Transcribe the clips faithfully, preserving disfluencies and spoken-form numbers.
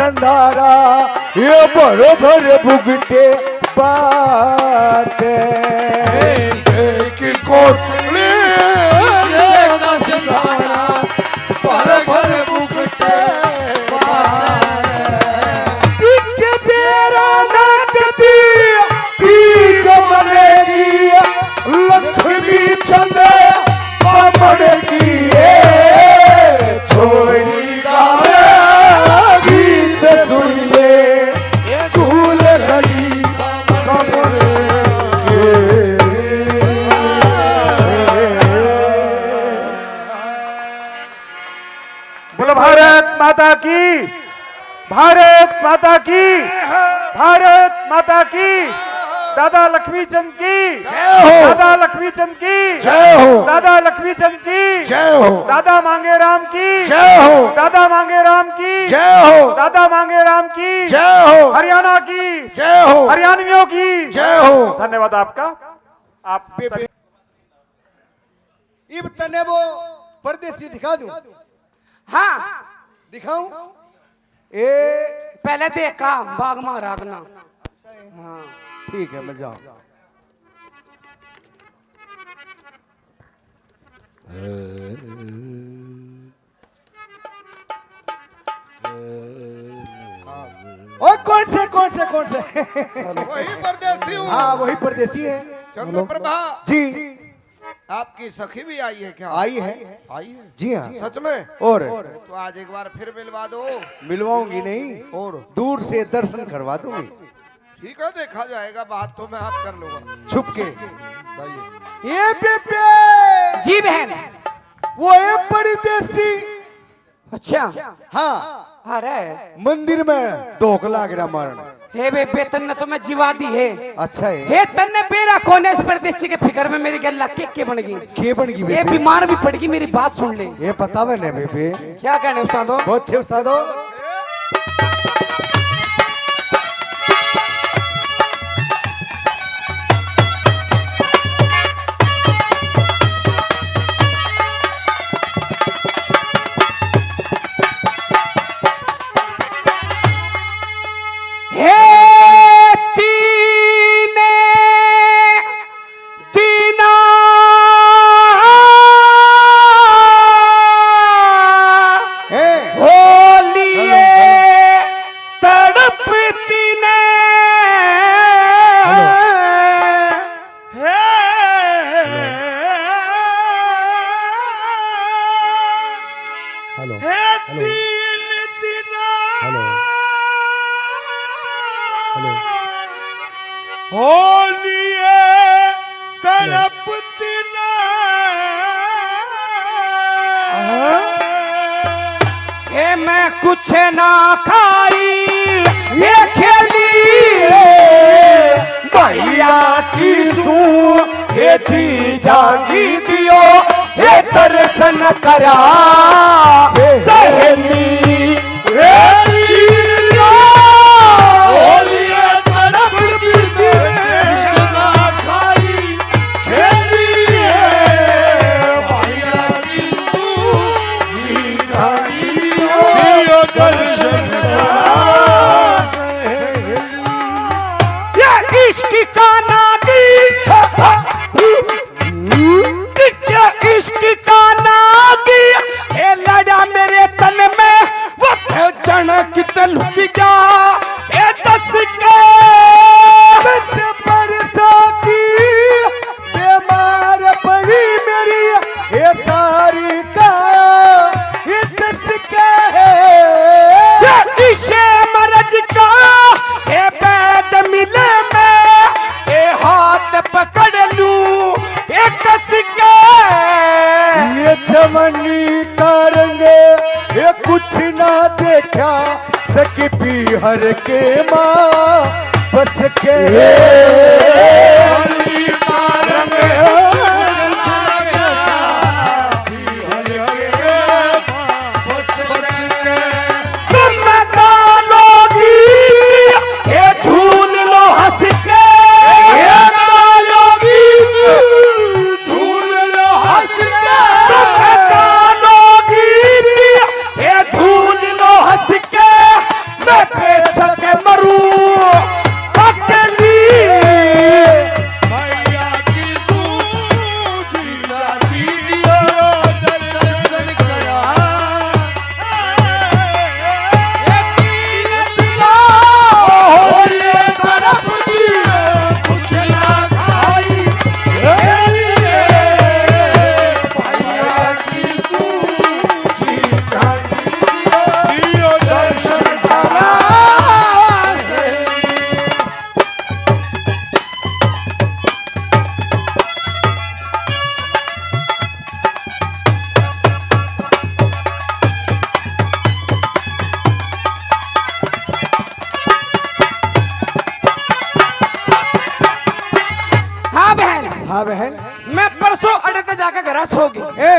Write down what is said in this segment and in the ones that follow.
संधारा, ये भर भर भुगते बाटे। देख कोटली का संधारा, भर भर भुगते बाटे। टिक बेरा नच दी की जमने की लक्ष्मी चंद बामण की, ए छोरी गावे गीत सुन ले, झूल गली कमर के। बोलो भारत माता की, भारत माता की, भारत माता की। दादा लक्ष्मी चंद की, जय हो। दादा लक्ष्मी चंद की, जय हो। दादा लक्ष्मी चंद की, जय हो। दादा मांगे राम की, जय हो। दादा मांगे राम की, जय हो। दादा मांगे राम की, जय हो। हरियाणा की, जय हो। हरियाणवियों की, जय हो। धन्यवाद आपका। आप बेबे। इब तने वो परदेसी दिखा दूं? हाँ। दिखाऊं? ए पहले देखा बाग में राखना। हाँ। ठीक है, मैं जाऊं। ओ कौन से, कौन से, कौन से? वही परदेसी हूँ। हाँ, वही परदेसी है। चंद्र प्रभा जी। आपकी सखी भी आई है क्या? आई है। आई है? जी हाँ। सच में? और? तो आज एक बार फिर मिलवा दो। मिलवाऊंगी नहीं, और? दूर से दर्शन करवा दूंगी। ठीक है, देखा जाएगा, बात तो मैं आप कर लूंगा। छुप के। भाई। ये बेबे। जी बहन। वो है परदेसी। अच्छा। हाँ। अरे। मंदिर में धोख लाग रहा मारन। हे बेबे, तन्ने तो मैं जीवा दी है। अच्छा है। हे, तन्ने बेरा कौन है इस परदेसी के फिकर में? मेरी गल्ला के, के बन गई? के बन गई ये बेबे? बीमार भी पड़ गई, मेरी बात सुन ले। ये बतावे ने बेबे। क्या कहने उस्तादो? बहुत अच्छे उस्तादो। हे तीने तीना हे। होलिए हेलो, हेलो। तड़पती ने। हेलो। हे। हेलो। हे हेलो। तीन दिना। हेलो। हेलो। होलिए हेलो। तड़पती ने। हाँ। ये मैं कुछ ना खाई, ये खेली भैया की सूं, ये जी जागी दियो, ये दर्शन करा सहेली। हे तीन दिना, होलिए तड़पती ने, कुछ ना खाई, खेली है भैया की तू, जी खाली दियो दर्शन करा। ये इश्क का नागी, ये इश्क का नागी, ये लड़ा मेरे तन में, वो थे जन कित लुक गया, ये दस के। सच बरसा की बीमार पड़ी मेरी ये सारी का, ये चस्का है। ये इसे मरज का, ये बैद मिले में, ये हाथ पकड़ लूं, ये कस के। ये जवानी का रंग, ये कुछ ना देखा, सकी पीहर के माँ बस के। तुम गालोगी, ये झूल लो हंस के। ये गालोगी, झूल लो हंस के। तुम गालोगी, ये झूल लो हंस के। मैं बस हो गई। ए।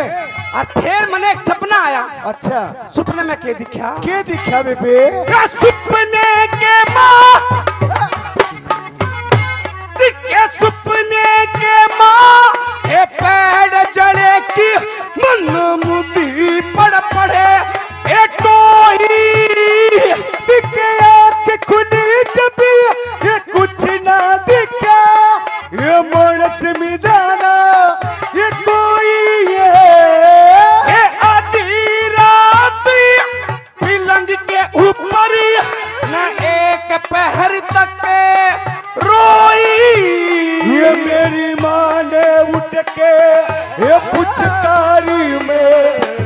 और फिर मैंने एक सपना आया। अच्छा। सपने में के दिखा? के दिखा बेबे? या सपने के माँ दिखे सपने के माँ, हे पैड़ जड़े की मन मुदी पड़ पड़े, ए टोई। दिखे आँख खुली जब, ये कुछ ना दिखा, ये मानस मिलाना, ये कोई है। ए आधी रात पलंग के ऊपर न एक पहर तक रोई। ये मेरी माँ ने उठ के, ये पुचकारी में,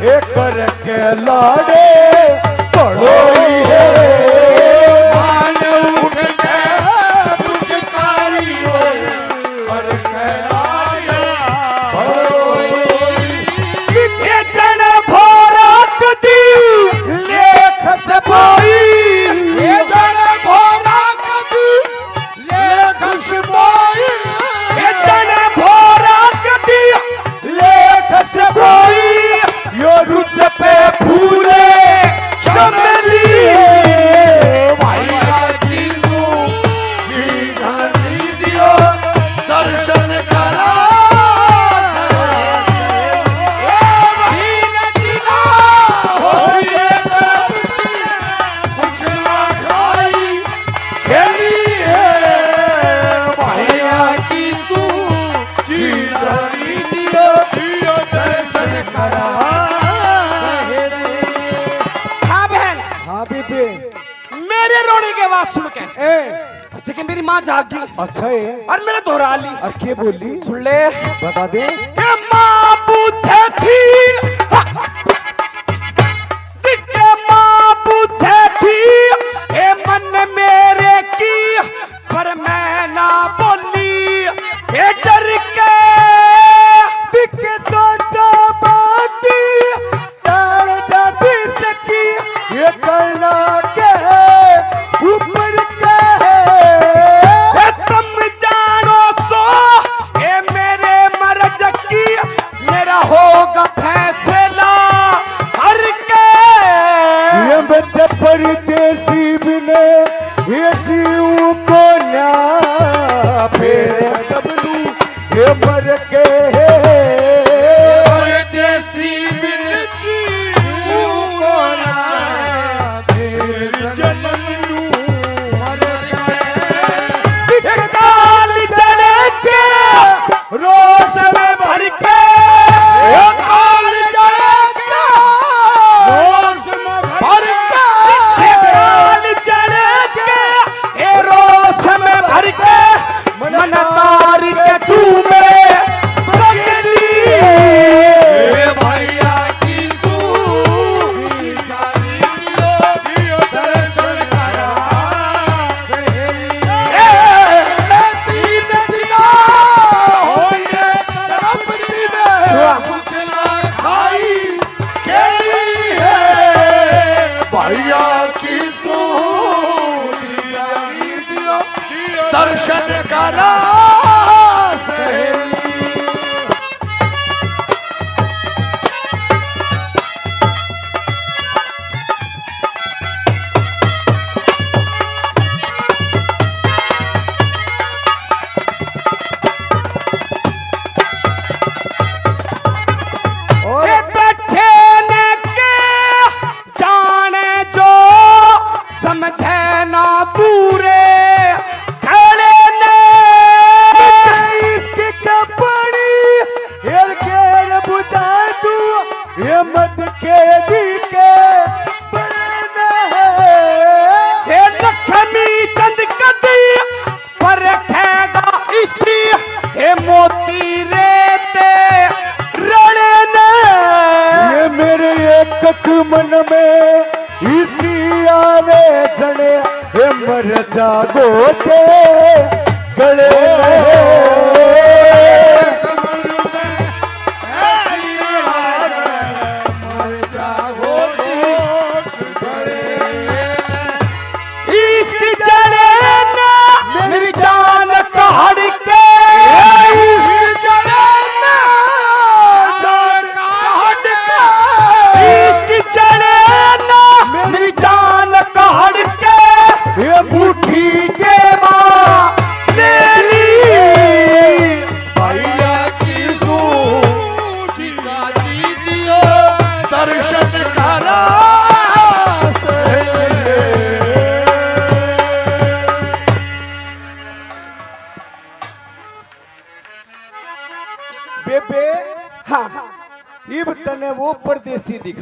ये करके लाड़े पड़ोई है। माँ ने उठ के पुचकारी में, करके लाड़े पड़ोई। ये जन भोरा कदी लेख सबोई। ये जन भोरा कदी लेख सबोई। ये जन भोरा कदी लेख सबोई। यो रुत पे फूले चमेली। भाई आती तू जी धनी दियो दर्शन करा। ए भाई ना होइए कुछ ना खाई खेली है। भाई आती तू जी धनी दियो दर्शन करा। हाँ बहन। हाँ बीबी। मेरे रोने की आवाज सुन के ए। और देखिए मेरी माँ जाग गई। अच्छा है। और मेरे दोहरा ली। और के बोली? सुन ले। बता दे। ए माँ पूछे थी। दिखे माँ पूछे थी। ए मन मेरे की। पर मैं ना बोली। ए डर के। दिखे सो सो बात। तार जाती सकी ये करना के ऊपर के है। ए तुम जानो सो, ए मेरे मरज की, मेरा होगा फैसला हर के। ये बंदे परदेसी बिने ये जीव को ना फेर डबलू। ये मर के परदेसी बिन जीव को ना फेर जन्म नू मर के। काल चढ़ के रोष में भर के। काल चढ़ के रोष में भर के। भर के। ए रोष में भर के, मन तार के तू में बगली। ए भैया की सूझ जानी दियो, दर्शन करा सहेली। ए तीन दिना होइए तड़पती में, कुछ ना खाई खेली है भैया की सूझ जानी दियो, दर्शन करा सहेली। और ए बैठे ने के जाने जो समझे ना पूरे खड़े ने। इसकी कपड़ी हेर के रे बुझा तू, ये मत के डी के बड़े ने। ये लक्ष्मी चंद कदी परखेगा इसी, हे मोती रे ते रले ने। ये मेरे एक एक मन में इसी आवे जने, हे मर जागो ते गले ने। इश्क जले ना मेरी जान काढ़ के। इश्क जले ना,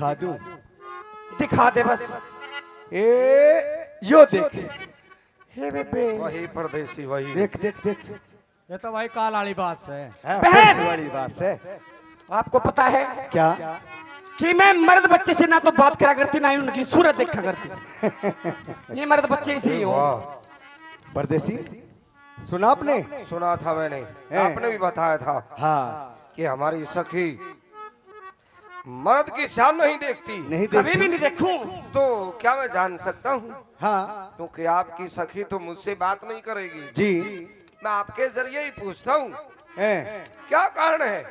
दिखा दूं? दिखा दे बस। ए, यो देख। हे बेबे। वही परदेसी, वही। देख, देख, देख। ये तो भाई काल वाली बात है। हाँ, बहन! परसों वाली बात है। आपको पता है क्या? कि मैं मर्द बच्चे से ना तो बात करा करती, ना ही उनकी सूरत देखा करती। ये मर्द बच्चे ऐसे ही हो। वाह। परदेसी, सुना आपने? सुना था मैंने। हैं? आपने भी बताया था हाँ। कि हमारी सखी मर्द की शान नहीं देखती। नहीं कभी देखती। भी नहीं देखूं। तो क्या मैं जान सकता हूँ? हाँ। क्योंकि आपकी सखी तो मुझसे बात नहीं करेगी। जी। मैं आपके जरिए ही पूछता हूँ, हैं? क्या कारण है?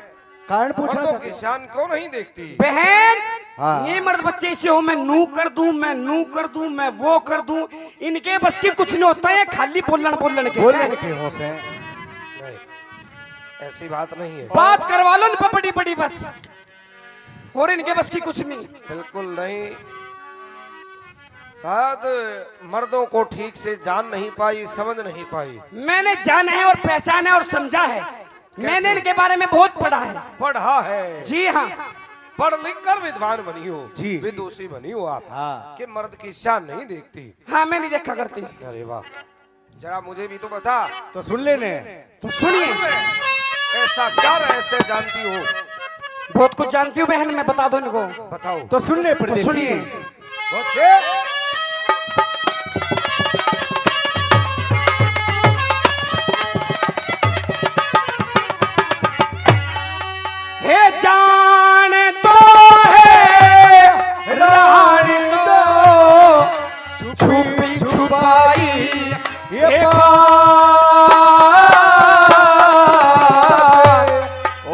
कारण पूछना मर्दों चाहते की हो? शान क्यों नहीं देखती? बहन, हाँ। ये मर्द बच्चे ऐसे हो, मैं नू कर दूं, मैं नू कर दूं, मैं वो कर दूं। इनके बस की कुछ नहीं होता है, खाली बोलन, बोलन के बोलन से। के हो से। नहीं, ऐसी बात नहीं है। बात करवा लो इन पे बड़ी बड़ी बस, और इनके बस की कुछ नहीं। बिल्कुल नहीं। शायद मर्दों को ठीक से जान नहीं पाई, समझ नहीं पाई। मैंने जाना है और पहचाना है और समझा है। मैंने इनके बारे में बहुत पढ़ा है। पढ़ा है। जी हाँ। पढ़ लिख कर विद्वान बनी हो, जी। विदुषी बनी हो आप, हाँ। कि मर्द की शान नहीं देखती। हाँ, मैं नहीं देखा करती। अरे वाह, जरा मुझे भी तो बता। तो सुन लेने। तो सुनिए। ऐसा क्या रहस्य जानती हो? बहुत कुछ जानती हूँ बहन, मैं बता दो इनको। बताओ। तो सुन ले तो परदेसी। सुनिए। बच्चे। हे जान तो है, रान दो, छुपी छुपाई ये बात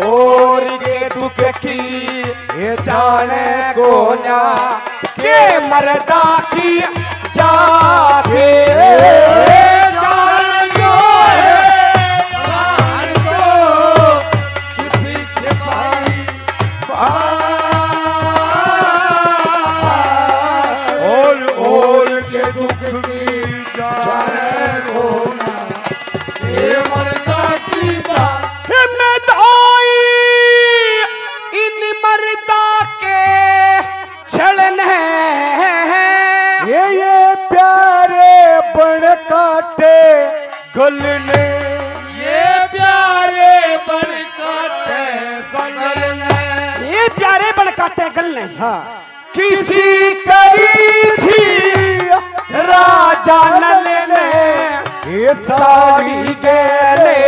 और के दुख की ये जाने को ना के मर्दा की जात है। जान दो है, जान दो, छिपी छिपाई बात और, और के दुख की जाने को ना। ये मर्दा की बात। हे मैं दाई इन मर्दा के छलन है। ये, ये प्यारे बन काटे गल ने। ये प्यारे बन काटे गल ने। ये प्यारे बन काटे गल ने। हाँ। किसी करी थी राजा नल ने ये साड़ी गैले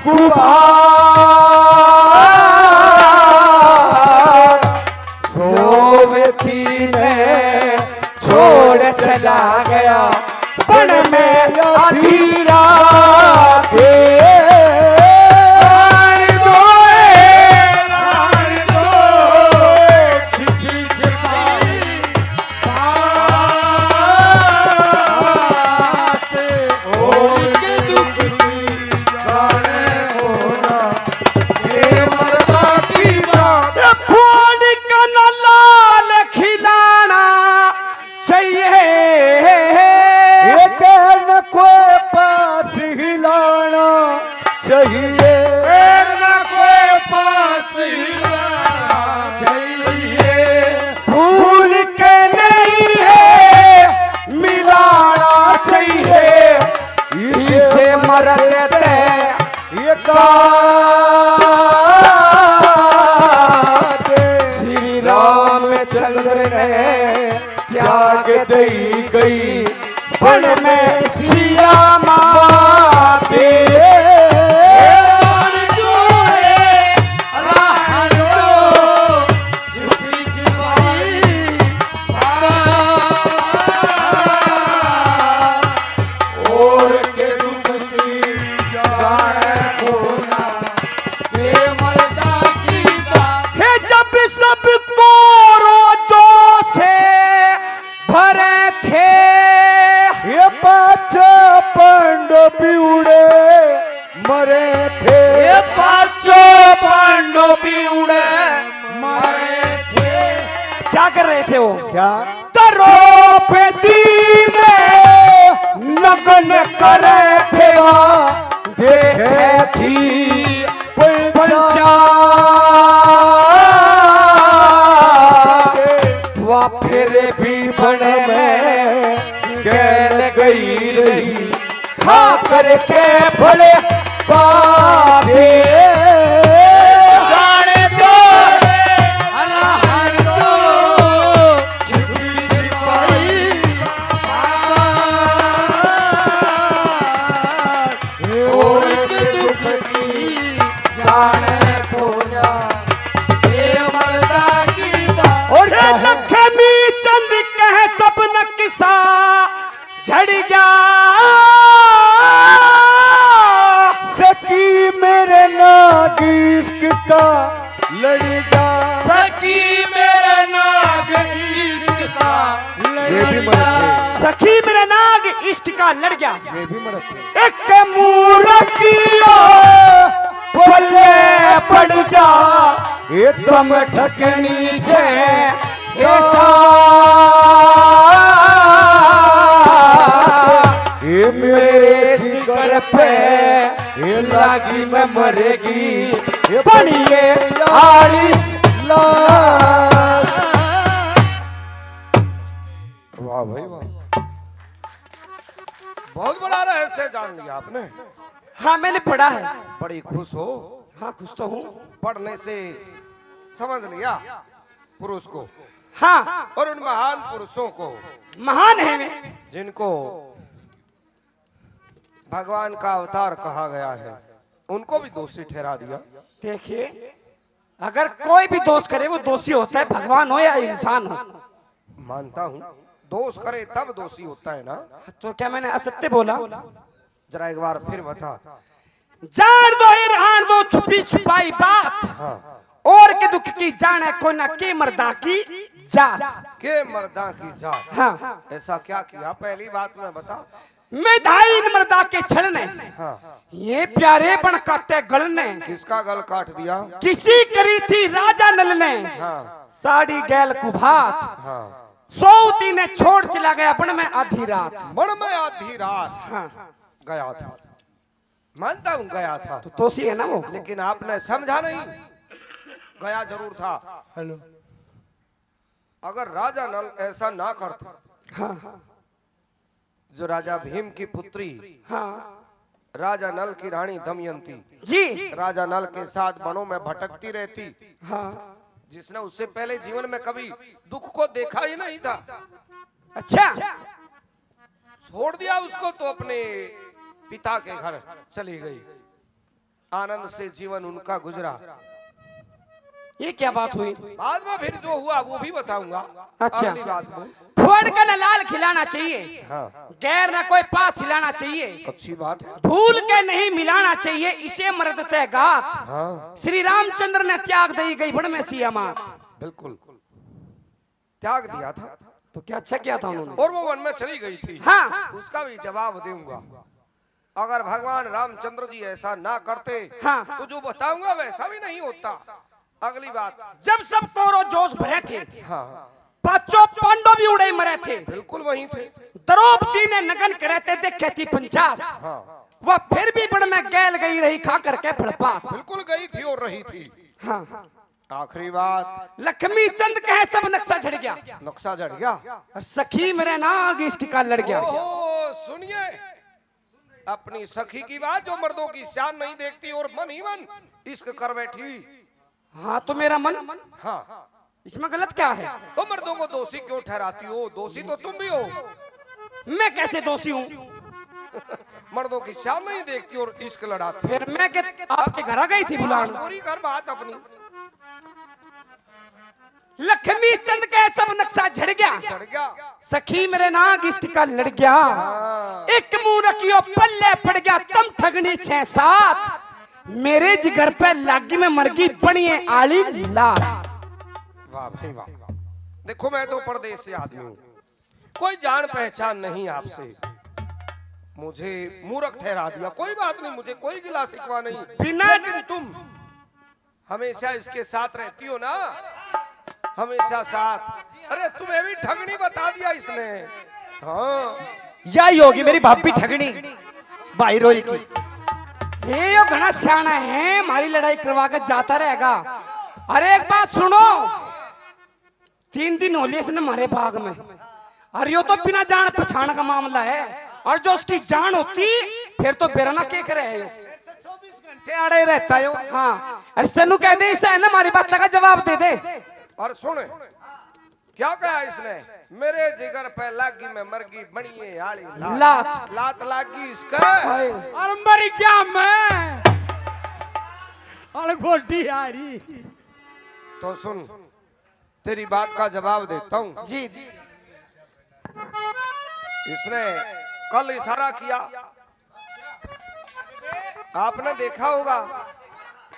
कुबार। सोवती ने छोड़ चला गया बन में आधी रात। रान दो, रान दो, छिपी छिपाई बात, और के दुख की जाने को ना, ये मर्दा की बात। ये फोन का ना लाल खिलाना चाहिए। ये कहन कोई पास हिलाना चाहिए। कहन कोई पास हिलाना चाहिए। भूल के नहीं है मिलाना चाहिए। इसे मरते ये काट श्री रामचंद्र ने त्याग दई गई बन में सिया माते। और के दुख की जाने को ना, ये मर्दा की बात। हे जब सबको रोजों से भरे थे, ये पांच पांडव भी उड़े मरे थे। ये पांचों पांडव भी उड़े मरे थे। क्या कर रहे थे वो? क्या? द्रौपदी ने नग्न करे थे वहाँ देखे थी पंचायत। गैल गई रही, खा करके भले बातें। जाने दो। अरे हाँ तो। छिपी छिपाई। और एक दुख की जाने को ना। ये मर्दा की दा-, और ये कहे लक्ष्मी चंद कह सब नक्शा झड़ गया। सखी मेरे नाग इश्क का लड़ गया। सखी मेरे नाग इश्क का लड़ गया। वे भी मरद थे। सखी मेरे नाग इश्क का लड़ गया। वे भी मरद थे। एक मूरखियो पल्ले पड़ गया। ये दम ठकनी छे ऐसा। ये मेरे जिगर पे ये लागी में मरेगी, ये बनिए आड़ी लाल। वाह भाई वाह, बहुत बड़ा रहस्य जान लिया आपने। हाँ, मैंने पढ़ा है। बड़ी खुश हो? हाँ, खुश तो हूँ। पढ़ने से समझ लिया पुरुष को। हाँ। और उन महान पुरुषों को, महान है वे, जिनको भगवान का अवतार कहा गया है, उनको भी दोषी ठहरा दिया। देखिए, अगर कोई भी दोष करे, वो दोषी होता है, भगवान हो या इंसान हो। मानता हूँ, दोष करे तब दोषी होता है ना। तो क्या मैंने असत्य बोला? जरा एक बार फिर बता। जान दो, ईरान दो, छुपी छुपाई बात। हाँ। और के दुख की जाने को ना, के मर्दा की जात। के मर्दा की जात। हाँ। ऐसा क्या किया, पहली बात में बता। मैं धाई इन मर्दा के छल ने। हाँ। ये प्यारे बन काटे गल ने। किसका गल काट दिया? किसी करी थी राजा नल ने। हाँ। साड़ी गैल कुभात। हाँ। सोवती ने छोड़ चला गया बन में आधी रात। बन में आधी रात। हाँ। गया था, मानता हूँ गया था। तो दोषी है ना वो। लेकिन आपने समझा नहीं, गया जरूर था। हेलो। अगर राजा नल ऐसा ना करते, हाँ। जो राजा भीम की पुत्री, हाँ। राजा नल की रानी दमयंती, जी। राजा नल के साथ वनों में भटकती रहती, हाँ। जिसने उससे पहले जीवन में कभी दुख को देखा ही नहीं था। अच्छा। छोड़ दिया उसको तो अपने पिता के घर चली गई। आनंद से जीवन उनका गुजरा। ये क्या बात हुई? बाद में फिर जो हुआ वो भी बताऊंगा। अच्छा। अगली बात में। फोड़ के न लाल खिलाना चाहिए। हाँ। गैर न कोई पास हिलाना चाहिए। अच्छी बात है। भूल के नहीं मिलाना चाहिए इसे मर्द ते गात। हाँ। श्री रामचंद्र ने त्याग दी गई बड़ में सियामात। बिल्कुल। त्याग दिया था। तो क्या अच्छा किया था उन्होंने? और वो वन में चली गई थी। हाँ। उसका भी जवाब दूंगा। अगर भगवान रामचंद्र जी ऐसा ना करते, हाँ। तो जो बताऊंगा वैसा भी नहीं होता। अगली बात। जब सब कौरव जोश भरे थे, हाँ। पांचों पांडव भी उड़े मरे थे। बिल्कुल वहीं थे। द्रौपदी ने नगन करे थे, देखे थी पंचायत। हाँ। वह फिर भी बन में गैल गई रही, खा करके फलपात। बिल्कुल गई थी और रही थी। हाँ। आखिरी बात। लक्ष्मी चंद कहे सब नक्शा झड़ गया। नक्शा झड़ गया। और सखी मेरे नाग इश्क का लड़ गया। ओहो, सुनिए अपनी सखी की बात, जो मर्दों की शान नहीं देखती और मन ही मन इश्क कर बैठी। हाँ, तो मेरा मन। हाँ। इसमें गलत क्या है? तो मर्दों को दोषी क्यों ठहराती हो? दोषी तो तुम भी हो। मैं कैसे दोषी हूँ? मर्दों की शान नहीं देखती और इश्क लड़ाती। फिर मैं के आपके घर आ गई थी बुलान। पूरी कर बात अपनी। लक्ष्मी चंद का सब नक्शा झड़ गया। झड़ गया। सखी मेरे नाग इश्क का लड़ गया। हाँ। एक मुंह रखियो पल्ले पड़ गया, तम ठगनी छह सात। मेरे जिगर पे लागी में मरगी बनिए आली लात। वाह भाई वाह। देखो, मैं तो परदेश से आदमी हूँ, कोई जान पहचान नहीं आपसे, मुझे मूर्ख ठहरा दिया। कोई बात नहीं, मुझे कोई गिला शिकवा नहीं। बिना लेकिन तुम हमेशा इसके साथ रहती हो ना, हमेशा साथ। अरे, तुम्हें भी ठगनी बता दिया इसने। हाँ, यही होगी मेरी भाभी ठगनी, भाई रोई की। ये यो घना सियाना है, हमारी लड़ाई करवा के जाता रहेगा। अरे, एक बात सुनो, तीन दिन हो लिए इसने हमारे बाग में। और यो तो बिना जान पहचान का मामला है, और जो उसकी जान होती, फिर तो बेरा ना के करे है यो। फिर तो चौबीस घंटे आड़े रहता है यो। हाँ, और तेनू कह दे, इसे है ना, हमारी बात का जवाब दे दे। और सुन, क्या कहा इसने? मेरे जिगर पे लागी, मैं मरगी, बनिए आली लात। लात। लात लागी इसका। हाय। और मर गया मैं। और गोडी आ रही। तो सुन, तेरी बात का जवाब देता हूँ। जी, जी। इसने कल इशारा किया, आपने देखा होगा,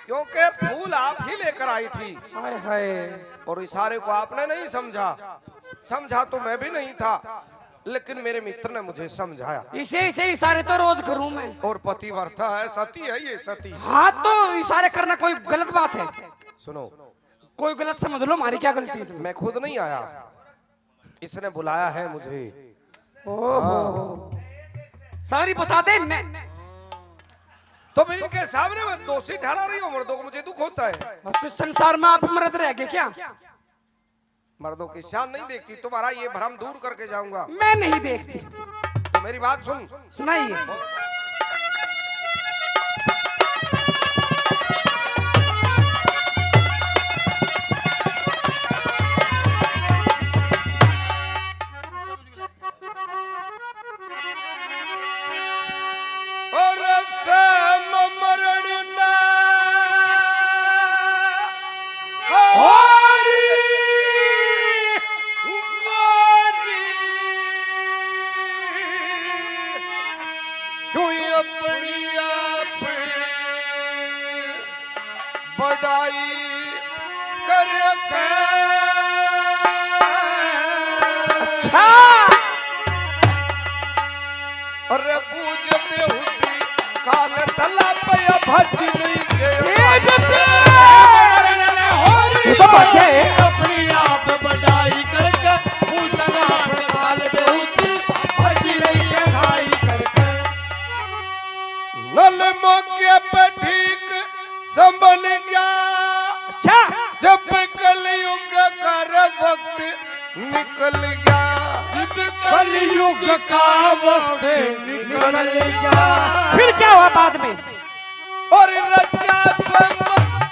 क्योंकि फूल आप ही लेकर आई थी। हाय, हाय। और इशारे को आपने नहीं समझा, समझा तो मैं भी नहीं था, लेकिन मेरे मित्र ने मुझे समझाया। इसे, इसे इशारे तो रोज करूं मैं। और पतिव्रता है, सती है ये, सती। हाँ, तो इशारे करना कोई गलत बात है? सुनो, कोई गलत समझ लो, हमारी क्या गलती इसमें? मैं खुद नहीं आया, इसने बुलाया है मुझे। ओहो। हाँ। सारी बता दे इनने। तो फिर इनके सामने मैं दोषी ठहरा रही हूँ मर्दों को, मुझे दुख होता है। और तू संसार में आप मर्द रह गए क्या? मर्दों की शान नहीं देखती, तुम्हारा ये भ्रम दूर करके जाऊंगा। मैं नहीं देखती। तो मेरी बात सुन। सुनाइए। और सम मरण ना होरी गोरी, क्यों अपनी आप बड़ाई करके। अच्छा। अरे बूझ बेहूदी काल तला पे भज नहीं गया। ए बेटे! ये तो बचे। अपनी आप बड़ाई करके पूछना काल बेहूदी भज नहीं गया। नल मौके पे ठीक संभल गया। अच्छा। जब कलयुग का वक्त निकल गया। जब कलयुग का वक्त निकल गया। फिर क्या हुआ बाद में? और रचा स्वयं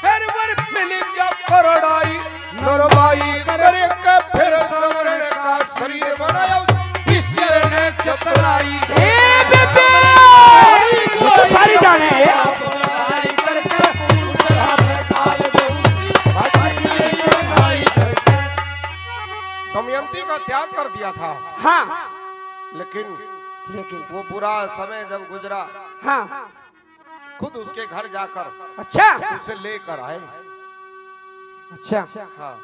फिर वर मिल गया करड़ाई। नरवाई करके फिर सवर्ण का शरीर बनाया, ईश्वर ने चतुराई। ए बेबे! वो तो सारी जाने हैं। दमयंती का त्याग कर दिया था। हाँ। लेकिन लेकिन वो बुरा समय जब गुजरा, हाँ। खुद उसके घर जाकर अच्छा। उसे लेकर आए। अच्छा। हाँ।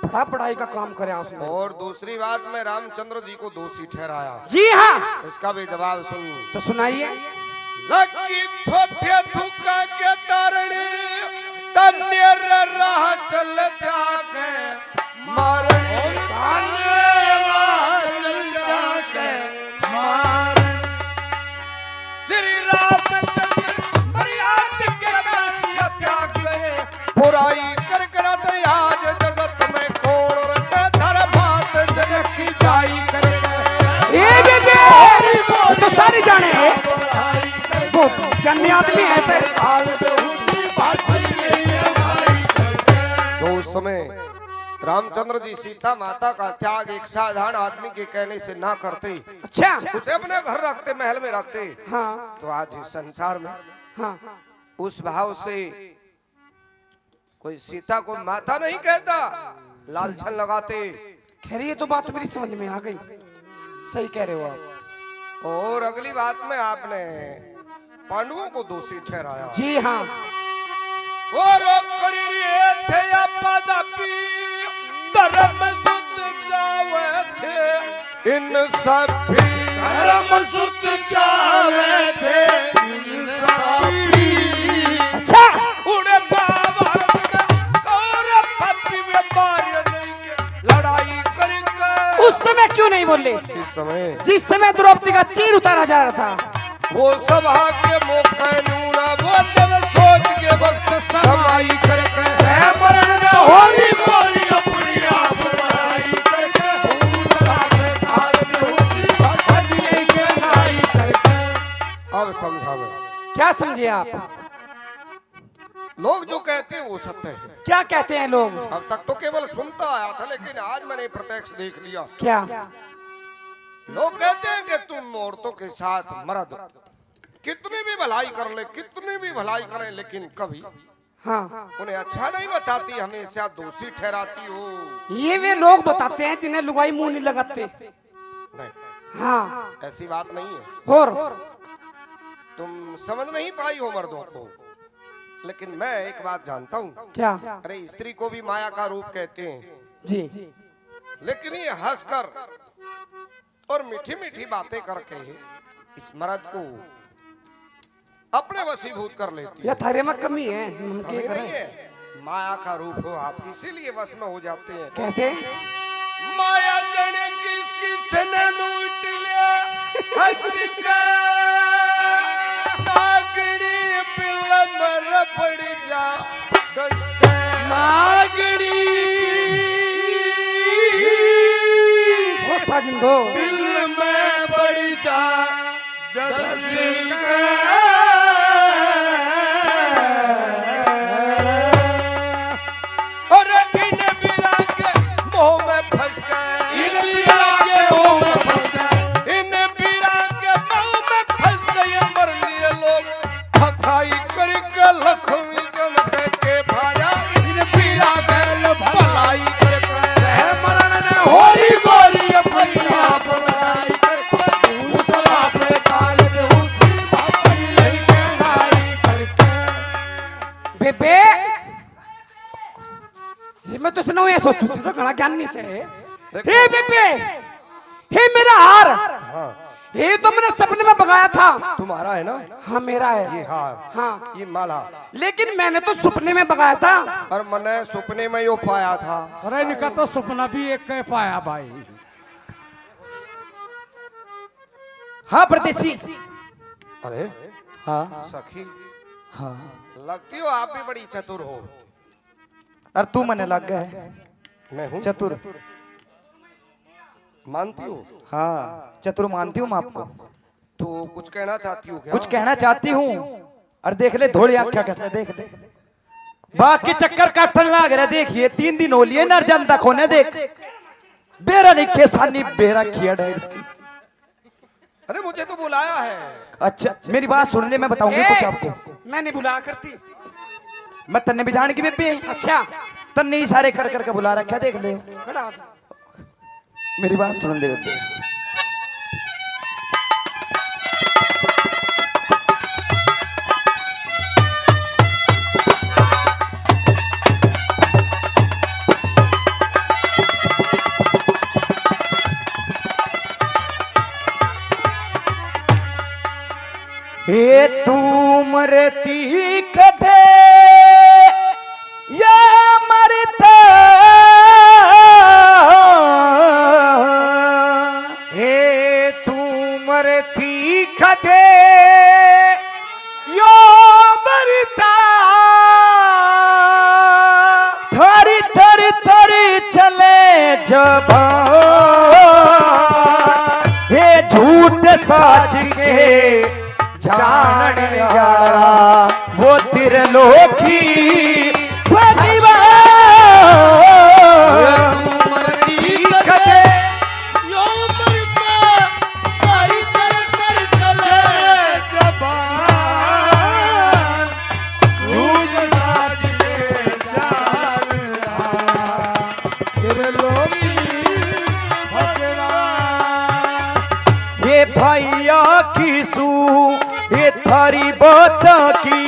बड़ा बड़ाई का काम करे उसने। और दूसरी बात में रामचंद्र जी को दोषी ठहराया। जी हाँ। उसका भी जवाब सुन। तो सुनाइए। लगी थोथे थुका के तारणी, तन्ने रे राह चल त्यागे। मारण। और ताने राह चल जाके मारण। श्री रामचंद्र मर्याद के काज त्याग गए। बुराई कर करत आज जगत में कौन रटे धर्मात जनक की जाई करके। ए बेबे, तो सारी जाने हैं। बुराई कर वो ज्ञानी आदमी है तो। काल बेहूदी बाजी नहीं है भाई करके। जो उस समय रामचंद्र जी सीता माता का त्याग एक साधारण आदमी के कहने से ना करते, अच्छा। उसे अपने घर रखते, महल में रखते, हाँ। तो आज इस संसार में हाँ। उस भाव से कोई सीता को माता नहीं कहता, लालछन लगाते। खैर, ये तो बात मेरी समझ में आ गई, सही कह रहे हो आप। और अगली बात में आपने पांडवों को दोषी ठहराया। जी हाँ। और करी रहे थे अपदापी, धर्म सुत जावे थे इंसाफी। धर्म सुत जावे थे इंसाफी। अच्छा। उड़े महाभारत में कौरव पापी में मारे नहीं के लड़ाई करके। उस समय क्यों नहीं बोले? इस समय। जिस समय द्रौपदी का चीर उतारा जा रहा था। वो सभा के मौके नूना बोलने में सोच के वक्त समाई करके। सह मरण में होरी गोरी अपनी आप लड़ाई करके। भूत लागे काल समझा मैं। क्या समझे आप? लोग जो कहते हैं वो सत्य है। क्या कहते हैं लोग? अब तक तो केवल सुनता आया था, लेकिन आज मैंने प्रत्यक्ष देख लिया। क्या? लोग कहते हैं कि तुम औरतों के साथ मर्द कितनी भी भलाई कर ले, कितनी भी भलाई करें, लेकिन कभी हाँ। उन्हें अच्छा नहीं बताती, हमेशा दोषी ठहराती हो। ये वे लोग बताते हैं जिन्हें लुगाई मुंह नहीं लगाते। नहीं, हाँ। ऐसी बात नहीं है। और? तुम समझ नहीं पाई हो मर्दों को, लेकिन मैं एक बात जानता हूँ। क्या? अरे, स्त्री को भी माया का रूप कहते हैं जी। लेकिन ये हंसकर और मीठी मीठी बातें करके इस मर्द को अपने वशीभूत कर लेती है। या थारे में कमी है, हम कमी के करें? नहीं है, माया का रूप हो आप, इसीलिए वश में हो जाते हैं। कैसे? माया जने किस किस ने लूट ले हंस के, नागड़ी बिल में रपड़ जा डस के। नागड़ी। ओ साजन दो। बिल में पड़ जा डस के। और इन बीरा के मोह में फंस गए। इन बीरा के मोह में फंस गए। इन बीरा के मोह में फंस गए मर लिए लोग। भखाई करके लखमी चंद के भाया। इन बीरा गैल भलाई करके। सह मरण ने होरी गोरी अपनी आप बनाई करके। भूतला पे काल के उठी बापरी लई के नाई करके। बेबे, ये मैं तो सुनाऊं, ये सोचू तू तो घना ज्ञानी से है। देखो। हे बेबे, हे मेरा हार। हाँ। ये तो मैंने सपने में बगाया था। तुम्हारा है ना? हाँ, मेरा है। ये हार। हाँ। ये माला। लेकिन मैंने तो सुपने में बगाया था। और मैंने सुपने में यो पाया था। अरे, इनका तो सुपना भी एक ही पाया भाई। हाँ, परदेसी। अरे। हाँ। सखी। हाँ। लगती हो आप भी बड़ी चतुर हो। और तू मने लग गया है। मैं हूँ चतुर। मानती हो? हाँ, चतुर मानती हूँ मैं आपको। तो कुछ कहना चाहती हो क्या? कुछ कहना चाहती हूँ। और देख ले, धोली आंखें कैसे, देख ले। बाकी चक्कर काटन लाग रहा, देखिए, तीन दिन हो लिए नर जनता खोने, देख। बेरा लिखे सानी, बेरा खिया डायर इसकी। अरे, मुझे तो बुलाया है। अच्छा, मेरी बात सुन ले, मैं बताऊंगी ए, कुछ आपको। मैं नहीं बुलाया करती। मैं तन्ने भी जान की बेबे। अच्छा। तन्ने इशारे कर करके बुला रखा, देख ले। खड़ा हो जा। मेरी बात सुन ले बेबे। हे तू मरती कदे या मरता, हे तू मरती कदे यो मरता, थर थर थर चले जबान, हे झूठ साच के जानने वाला वो त्रिलोकी भगवान। तू मरती कदे यो मरता, थारी तर तर चले जबान। झूठ साच के जान आ, त्रिलोकी भगवान। ये भैया की सू, ये थारी बात की,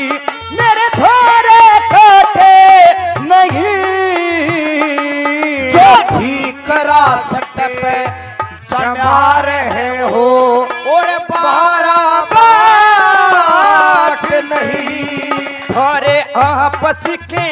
मेरे थारे काटे नहीं। जो ठीक रास्ते पे जमा रहे हो और बारा बाट नहीं। थारे आपस के